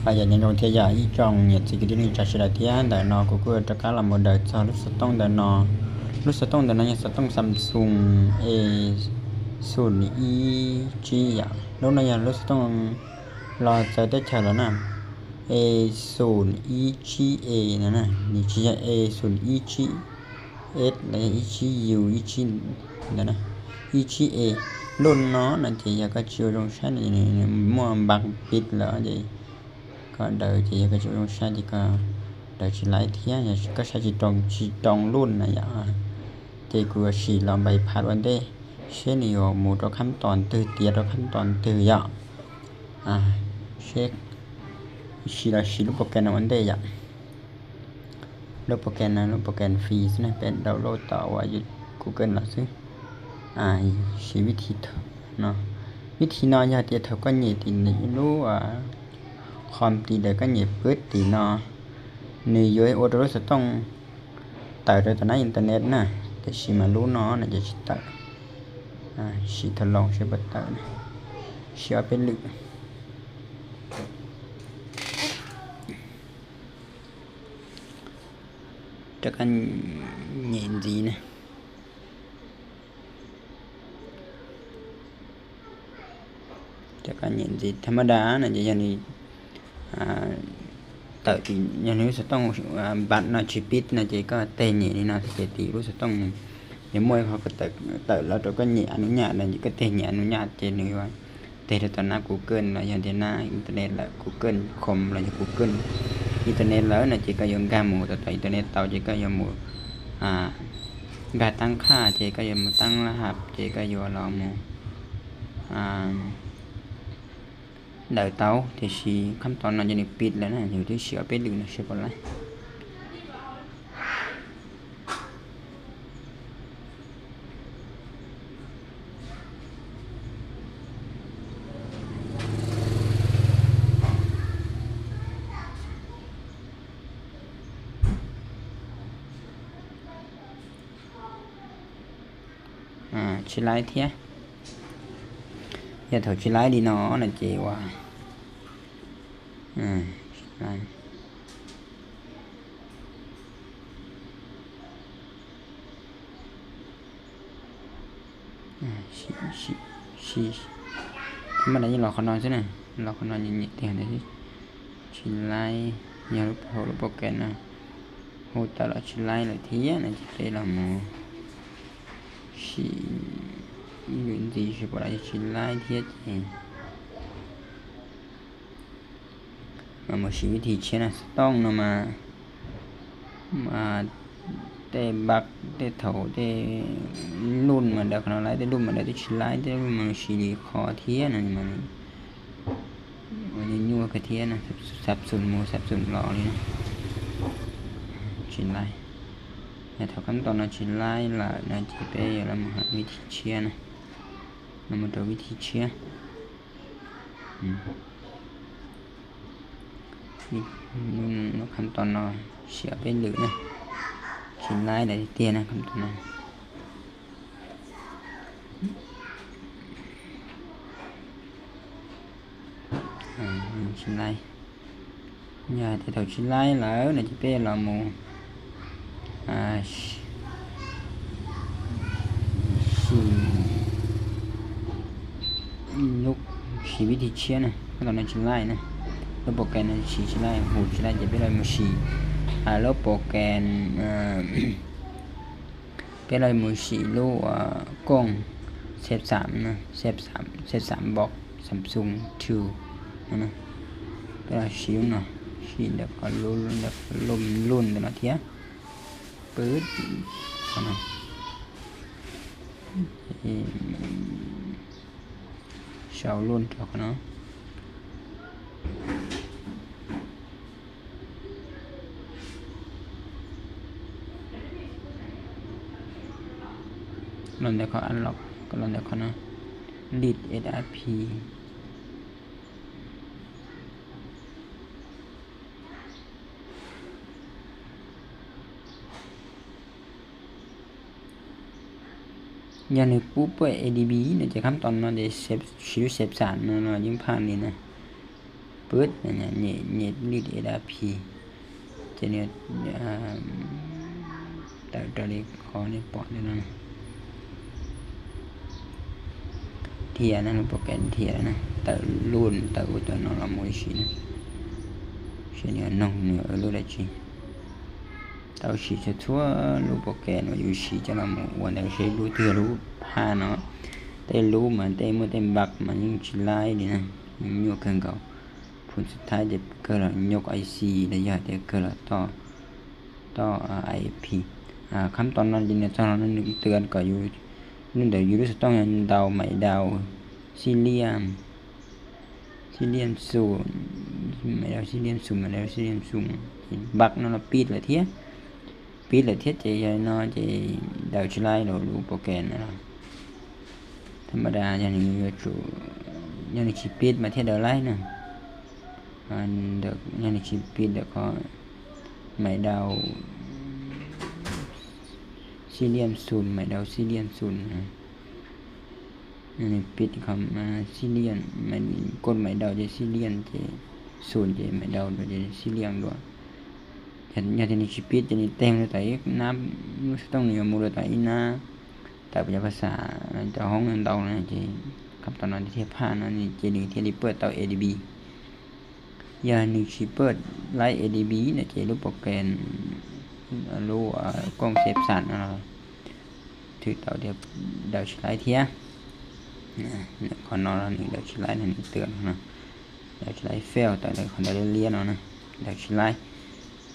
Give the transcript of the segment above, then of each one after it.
Bây giờ những đồng thế giới trong nhiệt sự cái đi cho sự đại tiết đời nó của cứ cho các là một đời cho lúc sơ tông đời nó. Lúc sơ tông đời nó như sơ tông Samsung A sùn i chi ya. Lúc này là lúc sơ tông lo sơ tết trời rồi nè. A sùn i chi A nè nè. Ni chi ya A sùn i chi S là i chi U i chi nè nè. I chi A. Lúc nó là chỉ là cái chiều rộng sát này mua bạc bịt lỡ vậy. Có đời chỉ có chiều rộng sát chỉ có đời chỉ lái thiá, có sai chỉ trong, chỉ trong luôn nè ya. Thì cứ xì lòng bài phát vấn đề. Sẽ nhiều một trong khám toàn từ, tiết trong khám toàn từ ya. À, sẽ xì là xì lúc ໂປຣແກຣມນະ ມັນເດ້ ຢາກໂຫຼດໂປຣແກຣມນະ ໂຫຼດໂປຣແກຣມຟຣີນະ ເປັນດາວໂຫຼດຕໍ່ວ່າຢູ່ກູເກີນລະຊື່. ອາ ຊິວິທີເນາະ ວິທີເນາະ ຢາກເຮັດເທົ່າກັນເຍຕິນ ຫຼືວ່າຄອມຕີເດີກັນເຍປຶດຕີເນາະ ໜຶ່ງຢູ່ໃຫ້ໂອໂຕໂລສະຕ້ອງ ເຕີດໄດ້ຕໍ່ໜ້າອິນເຕີເນັດນະ ແຕ່ຊິມາຮູ້ເນາະ ໜ້າຈະຊິເຕີດ ອາ ຊິທົດລອງຊິບໍ່ເຕີດ ຊິເອົາໄປລຶກ ຈາກການເຫງນຈີນະ. ຈາກການເຫງນຈີນທຳມະດານະ ຈະຢ່າງນີ້ ອາ ເຕີດ ຢ່າງນີ້ສະຕ້ອງ ອາ ບັດນະ ຊິປິດນະ ເຈກໍແຕ່ເຫງນນີ້ນະ ເຈຕີຮູ້ສະຕ້ອງ ຢ່າມວຍເຂົາກໍເຕີດ ເຕີດແລ້ວໂຕກໍເຫງນອະນຸຍາດນະ ເຈກໍແຕ່ເຫງນອະນຸຍາດ ເຈນີ້ວ່າ ເຕເລຕອນໜ້າກູເກີນ ແລ້ວຍັງເຕໜ້າອິນເຕີເນັດ ແລ້ວກູເກີນຄອມ ແລ້ວຢູ່ກູເກີນອິນເຕີເນັດ ແລ້ວນະ ເຈກໍຍົງກາໝູ ຕໍ່ ຕໍ່ອິນເຕີເນັດ ເຕົາ ເຈກໍຍົງໝູ ອາ ກາຕັ້ງຄ່າ ເຈກໍຢູ່ໝູ ຕັ້ງລະຫັດ ເຈກໍຢູ່ລອງໝູ ອາ ດາວເຕົາ ເຈຊິຂັ້ນຕອນນັ້ນ ຈະນີ້ປິດແລ້ວນະ ຢູ່ທີ່ເສຍເປັນຫຼືນະ ເສຍບໍ່ຫຼາຍ. ອາ ຊິໄລ່ເທຍ ຢ່າເຖົ້າຊິໄລ່ດີເນາະ ນະເຈວ່າ ອາ ຊິໄລ່ ອາ ຊິ ຊິ ຊິ ມັນໄດ້ຍິນລອກເຂົານອນຊະນະ ລອກເຂົານອນຍິນເຕີເດ ຊິໄລ່ ຢ່າຮູ້ໂປຣແກຣມນະ ຮູ້ຕະຫຼອດຊິໄລ່ລະເທຍນະ ຊິໄປລະໝໍ ຊິຢູ່ດີຊິບໍ່ໄດ້ຊິໄລ່ເທຍ ມາໝົດຊີວິດທີ່ເຊຍນະ ສະຕ້ອງນຳມາ ມາແຕ່ບັກແຕ່ເຖົ້າແຕ່ລຸ້ນມາແລ້ວຂະໜາດຫຼາຍ ແຕ່ລຸ້ນມາແລ້ວແຕ່ຊິຫຼາຍ ແຕ່ລຸ້ນມາຊິດີຄໍເທຍນະ ນີ້ມານີ້ ມັນຍົວກະເທຍນະ ສັບສົນໝູ່ສັບສົນຫຼໍ່ນີ້ນະ ຊິຫຼາຍ ແຕ່ເທົ່າຄຳຕອນນະ ຊິຫຼາຍລະນະ ຊິໄປລະມາຫາວິທີເຊຍນະ ນຳມາຕົວະວິທີເຊຍ. ອືມ ນີ້ ນີ້ ນີ້ຂັ້ນຕອນເນາະ ເສຍໄປເລີຍນະ ຊິລາຍໄດ້ເຕຍນະ ຂັ້ນຕອນນັ້ນ ອືມ ຊິລາຍ ຢ່າແຕ່ເຖົ້າຊິລາຍແລ້ວນະ ຈະເປລາໂມ ອາ ຊິ ລຸກຊີວິດທີ່ເຊຍນະ ຕອນນັ້ນຊິລາຍນະ ລະບົບການນັ້ນຊິ ຊິລາຍ ຫູຊິລາຍ ຈະເປລາໂມຊີ ອາ ລະບົບການ ເອີ ເປລາໂມຊີ ຫຼືວ່າ ກອງ ເຊບສາມນະ ເຊບສາມ ເຊບສາມບອກ Samsung two ນະ ເວລາຊິນະ ຊິແລ້ວກໍລຸ້ນ ແລ້ວກໍລຸ້ນ ລຸ້ນແຕ່ລະເທຍ ເປີດ ເຂົ້ານະ ເອີ ຊາວລຸ້ນເຂົ້ານະ. ລອນແລ້ວເຂົາອັນລັອກ ກໍລອນແລ້ວເຂົານະ ລີດເອັດອາພີ ຢ່າລືມປູເປີດເອດີບີນະ ຈະຄຳຕອນມາໄດ້ເຊບ ຊິເຊບສານເນາະ ຍິງຜ່ານນີ້ນະ. ປຶດ ເນຍ ເນຍ ເນຍ ເນຍ ເອດອາພີ ຈະເນຍ ອາ ຕາ ຕາເລກ ຂໍເນຍ ປອດ ເນຍ ເທຍ ນັ້ນ ໂປຣແກຣມ ເທຍ ນະ ຕາລຸນ ຕາອຸ ຕານອນ ລາໂມ ອີຊີ ນະ ເຊເນຍ ນອງ ເນຍ ເອີ ລູດ ອາຈີ ເຕົ້າສີຊະທົວ ລູກໂປຣແກຣມ ວ່າຢູ່ສີຈະລາໂມ ອວນ ແຕ່ເຊລູເທື່ອ ລູພາເນາະ ແຕ່ລູມາ ແຕ່ເມື່ອ ແຕ່ບັກ ມັນຍັງຊິລາຍດີນະ ຍັງຍົກເຄື່ອງເກົ່າ ຜົນສຸດທ້າຍ ແຕ່ເກີດລະຍົກໄອຊີ ລະຍະແຕ່ເກີດລະຕໍ່ ຕໍ່ ອາ ໄອເອັຟພີ ອາ ຄຳຕອນນັ້ນຢູ່ໃນຕອນນັ້ນເຕືອນກໍຢູ່ ນັ້ນເດີ ຢູ່ສະຕ້ອງເດົາ ໄມ້ເດົາ ສີ່ຫຼ່ຽມ ສີ່ຫຼ່ຽມສູນ ໄມ້ເດົາສີ່ຫຼ່ຽມສູນ ໄມ້ເດົາສີ່ຫຼ່ຽມສູນ ບັກນັ້ນລະປິດລະເທຍ ປິດລະເທຍ ເຈຍາຍເນາະ ເຈເດົາຊິລາຍໂລ ລູກໂປຣແກຣມນັ້ນລະ ທຳມະດາ ຢ່າງນີ້ຢູ່ ຢ່າງນີ້ຊິປິດມາເທຍເດີໄລນະ ອັນເດີ ຢ່າງນີ້ຊິປິດເດີ ຂໍໄມ້ເດົາສີ່ຫຼ່ຽມສູນ ໄມ້ເດົາສີ່ຫຼ່ຽມສູນນະ ອັນນີ້ປິດຄຳ ອາ ສີ່ຫຼ່ຽມ ໄມ້ ກົດໄມ້ເດົາເຈສີ່ຫຼ່ຽມ ເຈສູນ ເຈໄມ້ເດົາ ເຈສີ່ຫຼ່ຽມດ້ວຍ ຢ່າງ ຢ່າງນີ້ຊິປິດ ຢ່າງນີ້ແຕ່ງໂດຍຕາອີກ ນ້ຳ ສະຕ້ອງນີ້ໝູ່ໂດຍຕາອີກນະ ຕາປະຍາພາສາ ຈະຮ້ອງເດົານະ ເຈ ຄຳຕອນນັ້ນທີ່ພານ ອັນນີ້ເຈນີ້ທີ່ໄດ້ເປີດເຕົາເອດີບີ ຢ່າງນີ້ຊິເປີດໄລເອດີບີນະ ເຈ ລູກໂປຣແກຣມ ລູກ ອາ ກ້ອງເຊບສັນ ອາ ຖືກເຕົາດຽວ ດາວສະໄລເທຍ ອາ ຂໍນອນແລ້ວນີ້ ດາວສະໄລນັ້ນເຕືອນເນາະ ດາວສະໄລເຟວ ຕາໄດ້ ຂອງດາວລຽນເນາະ ດາວສະໄລ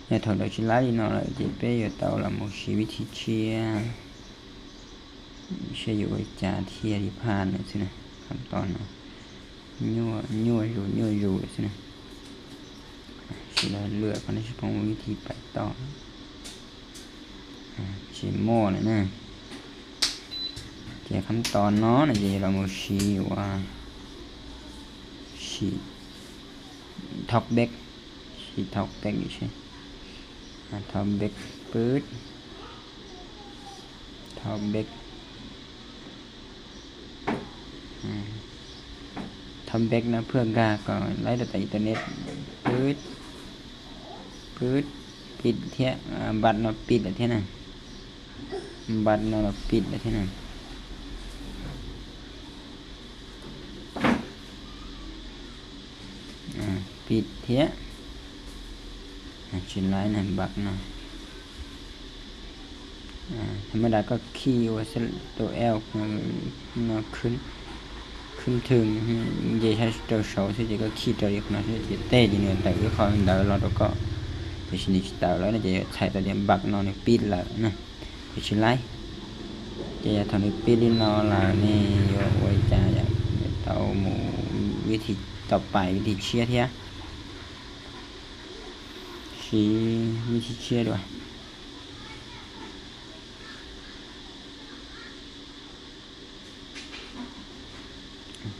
ແລ້ວເທົ່າດາວສະໄລເນາະ ແລ້ວເຈເປຢູ່ເຕົາລະໂມຊີວິທີເຊຍ ເຊຢູ່ໄວຈາເທຍທີ່ຜ່ານ ຊີ້ນະ ຂັ້ນຕອນເນາະ ຍົວ ຍົວຢູ່ ຍົວຢູ່ ຊີ້ນະ ຊິເລືອກ ເລືອກ ເລືອກ ຊິເບິ່ງວິທີໄປຕໍ່ ອາ ຊິໝໍ້ແລ້ວນະ ແຈກຄຳຕອນເນາະ ແລ້ວຈະລອງເບິ່ງຊິວ່າ ຊິທອກແບັກ ຊິທອກແບັກຢູ່ໃສ ອາ ທອກແບັກ ປຶດ ທອກແບັກ ອາ ທຳແບັກນະ ເພື່ອກາກໍໄລແຕ່ອິນເຕີເນັດ ປຶດ ປຶດ ປິດເທຍ ອາ ບັດເນາະ ປິດແລ້ວເທຍນະ ບັດເນາະ ແລ້ວປິດແລ້ວເທຍນະ ອາ ປິດເທຍ ອາ ຊິໄລນະ ບັກເນາະ ອາ ທຳມະດາກໍຄີວ່າໂຕແອວ ເນາະ ຂຶ້ນ ຂຶ້ນເທິງ ເດຊະໂຕສອງ ຊິເດກໍຄີໂຕອີກເນາະ ຊິເດເຕດີເນາະ ແຕ່ຄືເຂົາເດີລອດກໍ ເດຊິນິສເຕີແລ້ວ ເດໃຊ້ໂຕດຽວບັກເນາະ ນີ້ປິດແລ້ວນະ ເດຊິໄລ ເດທາງນີ້ປິດດີເນາະ ແລ້ວນີ້ໂຍໂອຍຈາ ຢາກເຕົາໝູ ວິທີຕໍ່ໄປ ວິທີເຊຍເທຍ ຊິ ວິທີເຊຍດ້ວຍ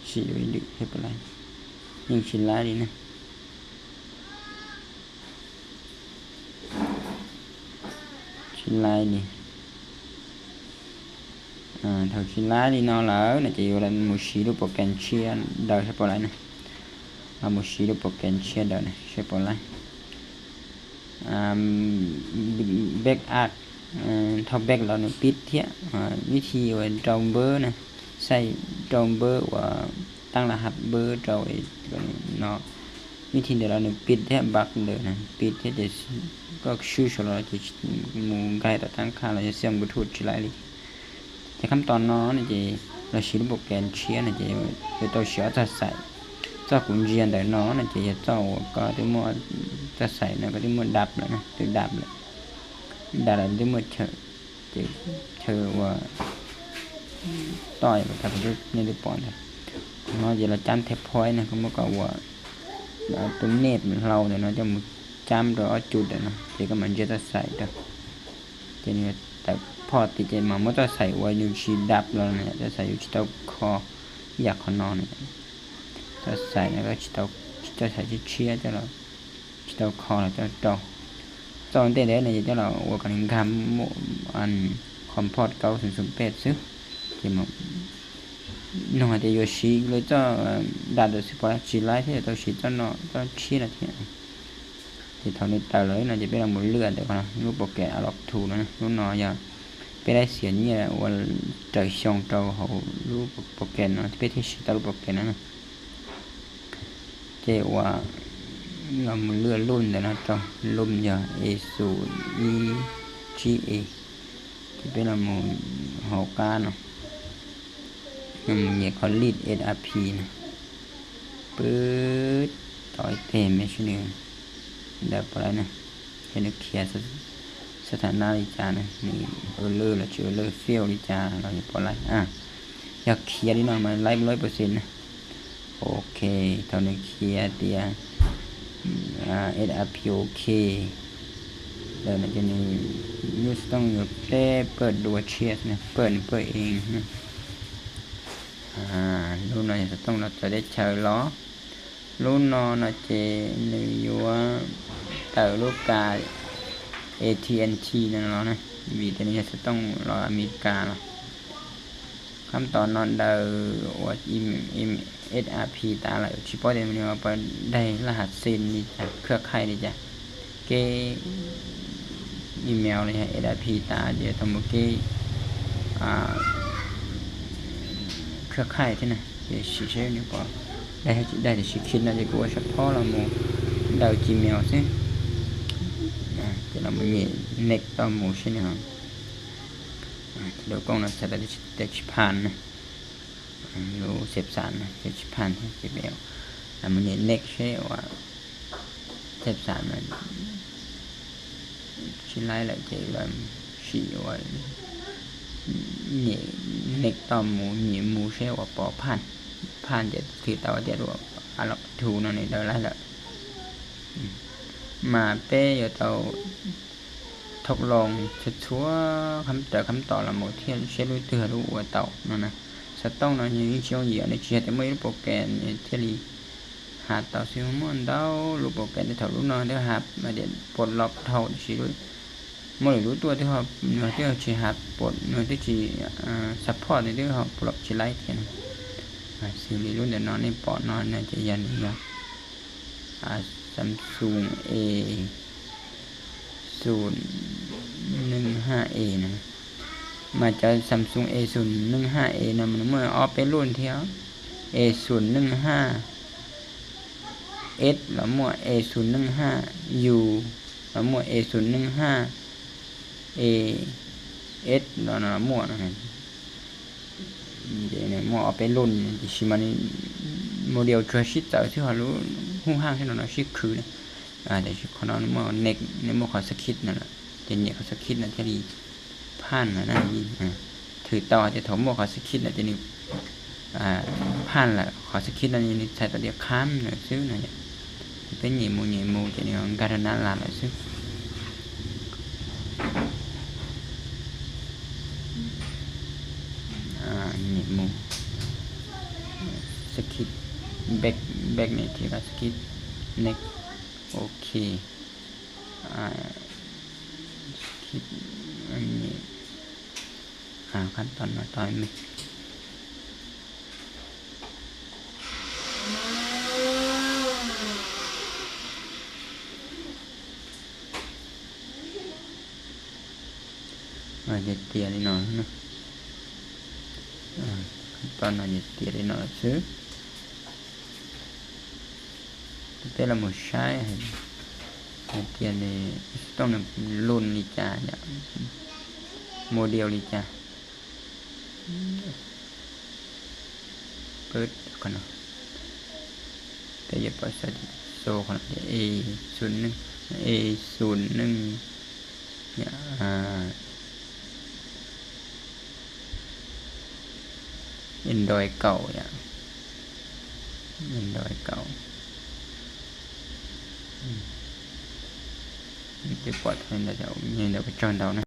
ຊິໂດຍດຶກເຮັດບໍ່ໄດ້ ຍັງຊິລາຍດີນະ ຊິລາຍດີ ອາ ເທົ່າຊິລາຍດີເນາະ ແລ້ວນະ ຈະຢູ່ລະໝູຊີລູກໂປຣແກຣມເຊຍເດີ ເຮັດບໍ່ໄດ້ນະ ລະໝູຊີລູກໂປຣແກຣມເຊຍເດີນະ ເຮັດບໍ່ໄດ້ ອາ ແບັກອາກ ເອີ ທອກແບັກລາວນີ້ປິດເທຍ ອາ ວິທີວ່າດຣາວເບີນະ ໃສ່ດຣາວເບີວ່າຕັ້ງລະຫັດເບີດຣາວເນາະ ວິທີດຽວລາວນີ້ປິດເທຍ ບັກເດີນະ ປິດເທຍ ຈະກໍຊື່ໂຊລາ ຈະໝູໄກຕໍ່ຕັ້ງຄ່າ ລະຈະສຽງບລູທູດຊິໄລລີ ຈະຄຳຕອນເນາະ ນີ້ຈະ ລາຊິໂປຣແກຣມເຊຍນະ ຈະ ຈະຕໍ່ເຊຍອອໂຕ້ໃສ່ ເຈົ້າກຸນຈຽນໄດເນາະ ນີ້ຈະເຈົ້າກໍຕິໝວດ ຈະໃສ່ນະ ກໍຕິໝວດດັບແລ້ວນະ ຖືດັບແລ້ວ ດາລະຕິໝວດເຊີ ເຈີ ເຊີວ່າ ຕ່ອຍແບບ ໃນລິປອນ ເນາະ ຈະລະຈ້ຳແທັບພອຍນະ ກໍມັນກໍວ່າ ອາ ຕົວເນັບເຮົາເນາະ ຈະ ຈ້ຳໂດຍເອົາຈຸດເນາະ ເຈກໍມັນຈະໃສ່ ເຈນີ້ ແຕ່ພໍຕິເຈມາ ມັນຈະໃສ່ວ່າຢູ່ທີ່ດັບແລ້ວນະ ຈະໃສ່ຢູ່ທີ່ເຕົ້າຄໍ ຢາກເຂົ້ານອນ ຈະໃສ່ແລ້ວກໍທີ່ເຕົ້າ ຈະໃສ່ທີ່ເຊຍ ຈະລະ ທີ່ເຕົ້າຄໍ ແລ້ວຈະເຈົ້າ ເຈົ້າແຕ່ໃດໃນ ຈະລະວ່າກັນງາມ ອັນ ຄອມພອດ ເກົ້າສູນສູນແປດ ຊຶ ເຈມາ Noh, te yo shi le to, da do si pa chi lai te to shi to no, to chi na te. Te to ni ta lo no, je pe la mo lue te ko no, lu po ke a lo tu no, lu no ya. Pe la sia ni wa ta shong to ho lu po ke no, pe te shi ta lu po ke no. Te wa la mo lue lun de no to, lun ya, e su, i, chi, e. Te pe la mo ho ka no. ນຳເຫຍກເຂົາລີດເອັດອາພີນະ ປຶດ ຕໍ່ເຕັມແມຊນີ້ ໄດ້ບໍ່ໄດ້ນະ ເຮັດໃຫ້ເຄຍສະ ສະຖານະລິຈານະ ນີ້ເອີເລີລະ ເຈີເອີເລີເຟວລິຈາ ລະເຮັດບໍ່ໄດ້ ອາ ຢາກເຄຍດີເນາະ ມັນໄລ່ຮ້ອຍເປີເຊັນນະ ໂອເຄ ເທົ່ານີ້ເຄຍເຕຍ ອາ ເອັດອາພີໂອເຄ ແລ້ວນະ ຈະນີ້ ຢູ່ສະຕ້ອງຢູ່ແຕ່ເປີດດູເຊສນະ ເປີດ ເປີດເອງນະ. ອາ ລຸນນອນຈະຕ້ອງເນາະ ຈະໄດ້ເຊີລໍ ລຸນນອນນະເຈ ໜຶ່ງຢູ່ວ່າ ເຕີລູກກາ ເອທີເອັນທີ ນັ້ນເນາະນະ ວີຕອນນີ້ຈະຕ້ອງລໍອາເມລິກາເນາະ ຄຳຕອນນອນເດີ ວ່າ ເອັມ ເອັມ ເອັດອາພີ ຕາລະ ຊິພໍເດ ມື້ນີ້ວ່າໄດ້ລະຫັດເຊັນນີ້ຈາກເຄືອຂ່າຍນີ້ຈ້ະ. ເກອີເມວເລີຍ ເອັດອາພີ ຕາເດທຳໂມເກ ອາ ເຄືອຂ່າຍທີ່ນະ ເດຊິເຊນນີ້ກໍໄດ້ ໄດ້ແຕ່ຊິຄິດນະ ເດກໍວ່າສະເພາະລະໂມ ດາວຈີເມວຊິ ອາ ເດລະໂມເນ ເນັກຕໍ່ໂມຊິນະ ອາ ເດກອງນະ ສະຕາຕິສຕິກຊິຜ່ານນະ ອາ ໂລເຊັບສານນະ ເຊັບຊິຜ່ານ ເຊັບແອວ ລະໂມເນ ເນັກເຊວ່າ ເຈັບສາມ ມັນຊິໄລ່ແລ້ວ ເຈັບວ່າຊິວ່າ ເນ ເນັກຕໍ່ໝູ ເນໝູເຊວ່າ ປໍຜ່ານ ຜ່ານຈະຖືເຕົາ ແຕ່ວ່າອາລັບທູນອນນີ້ໄດ້ໄລ່ແລ້ວ ມາເປ້ຢູ່ເຕົາ ທົກລອງຊົ່ວໆ ຄຳຕອບ ຄຳຕອບລະໝົດ ເທຍເຊລຸເທື່ອລູກອວເຕົານັ້ນນະ ສະຕ້ອງນອນຢູ່ຊິອອງເຢຍ ອັນນີ້ຊິເຮັດໃຫ້ໝົດໂປຣແກຣມ ເທຍລີ ຫາເຕົາຊິມ່ວນເຕົາ ລູກໂປຣແກຣມເທົ່າລູກນ້ອຍເດີ ຫາມາເດ ປົດລັອກເທົ່າຊິ ໝົດລູກຕົວທີ່ເຮົາ ໜ່ວຍທີ່ເຮົາຊິຫາປົດ ໜ່ວຍທີ່ຊິ ອາ ຊັບພອດນີ້ເດີ ເຮົາປົດລັອກຊິໄລ່ທຽນ ອາ ຊິລີລຸນເດີນອນນີ້ ປອນອນນະ ຈະຢັນນີ້ວ່າ ອາ ຊຳຊຸງເອ ສູນໜຶ່ງຫ້າເອນະ ມາຈາກຊຳຊຸງເອສູນໜຶ່ງຫ້າເອນະ ມັນເມື່ອອອກໄປລຸ້ນທຽວ ເອສູນໜຶ່ງຫ້າເອັດ ລະໝວດເອສູນໜຶ່ງຫ້າຢູ ລະໝວດເອສູນໜຶ່ງຫ້າເອເອັດ ລະໝວດນະ ເດ ໝວດເອົາໄປລຸ້ນ ຊິມານີ້ ໂມເດວທຣາຊິດເຕີ ທີ່ເຮົາຮູ້ ຮູ້ຮ່າງທີ່ເນາະ ຊິຄືນະ ອາ ແຕ່ຊິຂອນອນ ໝວດເນັກ ໃນໝວດຂອງສະຄຣິບນັ້ນລະ ຈະເນັກຂອງສະຄຣິບນະ ຈະໄດ້ຜ່ານນະ ອາ ຖືເຕົາ ຈະຖອກໝວດຂອງສະຄຣິບນະ ຈະນີ້ ອາ ຜ່ານລະ ຂອງສະຄຣິບນະ ນີ້ໃສ່ຕົວດຽວ ຂ້າມຊື່ນະ ເປັນເນໂມ ເນໂມ ຈະນີ້ ການທະນາລາດລະຊື່ ອາ ເນໂມ ສະຄຣິບ ແບັກ ແບັກນີ້ທີ່ວ່າສະຄຣິບ ເນັກ ໂອເຄ ອາ ສະຄຣິບ ອັນນີ້ ຫາຂັ້ນຕອນມາຕໍ່ແມ່ນ ອາ ຈະເຕຍນີ້ເນາະ ອາ ຕອນນັ້ນຈະເຕຍນີ້ເນາະ ຊື່ ເຕຍລະໝູໃຊ້ ເຕຍນີ້ຕ້ອງລຸ້ນນີ້ຈ້າ ໂມເດວນີ້ຈ້າ. ເປີດກ່ອນເນາະ ແຕ່ຢ່າປະສາດໂຊກ່ອນ ເອສູນໜຶ່ງ ເອສູນໜຶ່ງ ອາ ແອນດຣອຍເກົ່າ ແອນດຣອຍເກົ່າ ອືມ ມັນຈະປອດໄພນະ ເຈົ້າ ແມ່ນແລ້ວກໍຈອນເດົານະ.